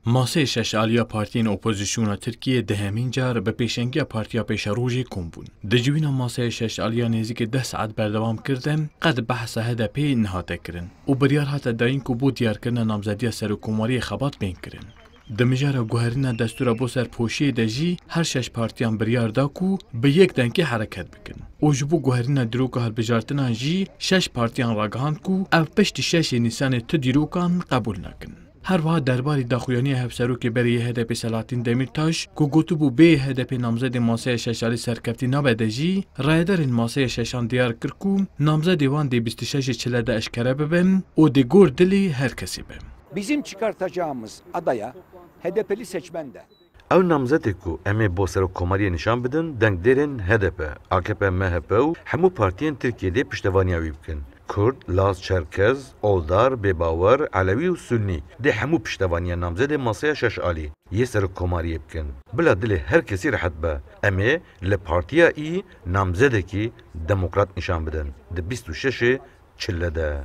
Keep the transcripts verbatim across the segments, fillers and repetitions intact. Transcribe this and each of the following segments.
Maseyê şeş aliya partiyên opozîsyona Tirkiyê dehemîn car bi pêşengiya Partiya Pêşerojê kom bûn. Di civîna maseyê şeş aliya nêzîkî deh saet berdewam kir de qet behsa H D P'ê nehate kirin û biryar hate dayîn ku bo diyarkirina namzediya serokkomariyê xebat bên kirin. Di mijara guherîna destûra bo serpoşiyê de jî her şeş partiyan biryar da ku bi yek dengê hereket bikin û ji bo guherîna dîroka hilbijartinan jî şeş partiyan ragihand ku ev piştî şeşê Nîsanê tu dîrokan qebûl nakin. Her wiha derbarî daxuyaniya hevserokê berê yê H D P'ê Selahattin Demirtaş ku gotibû bê H D P'ê namzedê maseya şeş alî serkeftî nabe de jî, rayedarên maseya şeşan diyar kir ku namzedê wan dê bîst û şeşê çile de eşkere bibin û dê gor dilê her kesî be. Bizim çıkartacağımız adaya H D P'li seçmen de Ew namzetê ku em ê bo serokkomariyê nîşan bidin, dengdêrên H D P, A K P, M H P û hemû partiyên Tirkiyê dê piştevaniya wî bikin. Kurd, Laz, Çerkez, Oldar, Bêbawer, Elewî û Sunnî dê hemû piştevaniya namzedê maseya şeş alî yê serokkomariyê bikin. Bila dilê her kesî rehet be, em ê li partiya î namzedekî demokrat nîşan bidin. Di bîst û şeşê çile de.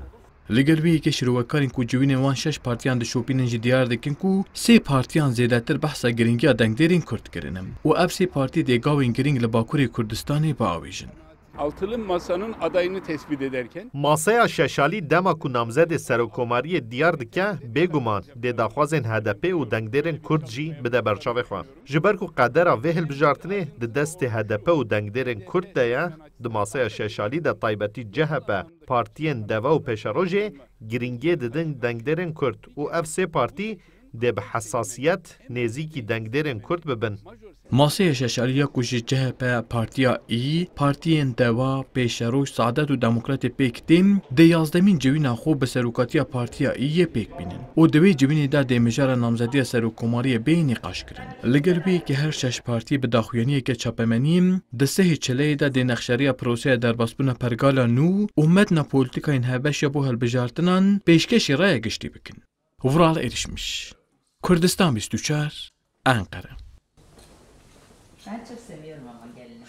Li gel wê yekê şîrovekarên ku civînên wan şeş partiyan dişopînin jî diyar dikin ku sê partiyan zêdetir behsa giringiya dengdêrên Kurd kirine û ev sê partî dê gawên giring li Bakurê Kurdistanê biavêjin. Altılı Masa'nın adayını tespit ederken Maseya şeşalî dema ku namzedê serokkomariyê diyar dike, bêguman dê daxwazên H D P û dengdêrên Kurd jî bide berçavê xwe. Ji ber ku qedera vê hilbijartinê di destê H D P û dengdêrên Kurd de ye, di maseya şeşalî de taybetî C H P, partiyên Deva û Pêşerojê giringiyê didin dengdêrên Kurd û ev sê partî dê bi hesasiyet nêzîkî dengdêrên Kurd bibin. Maseyê şeşalî ya ku ji C H P, Partiya Î, partiyên Deva, Pêşeroj, Saadet û Demokratê pêk tên, dê yazdemîn civîna xwe bi serokatiya Partiya Î yê pêk bînin û di wê civînê de dê mijara namzediya serokkomariyê bê nîqaşkirin. Li gel wê yekê her şeş partî bi daxuyaniyeke çapemeniyê di sehê çileyê de dê nexşeriya proseya derbasbûna pergala nû û metna polîtîkayên hevbeş ya bo hilbijartinan pêşkêşî raya giştî bikin. Vural Erişmiş, Kurdistan bîst û çar, Enqere. Ben çok seviyorum ama gelini.